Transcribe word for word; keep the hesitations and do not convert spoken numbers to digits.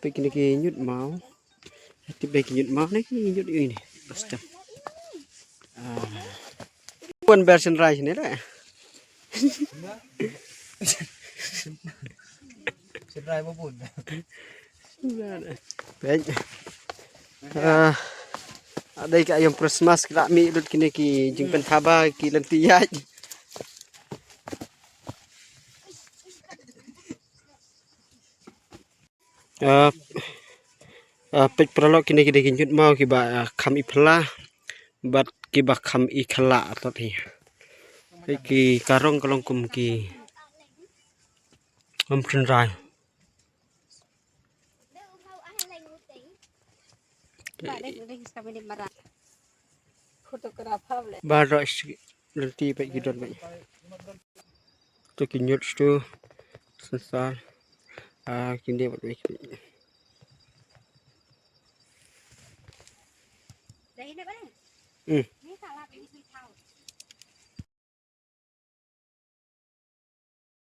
Peit kine ki ñiut maw. Tip ba ki ñiut maw ne ki ñiut ïa ini. Basta. Ah. Wan ber shen rai shen rai. Shen rai ba bun. Peit. Ah. Adei ka aïom Christmas ki la mih lut kine ki jingpynthaba ki lynti ïaid. Ah, ah, peit paralok kine ki dei ki ñiut maw kiba, ah, kham i phylla bad kiba kham i khylla tot hi. Peit ki karong ka long kum ki, um, tynrai. Baroh shi lynti peit ki don peit. To ki ñiut stu sensar. Ah, kin dei bad peit. Hmm.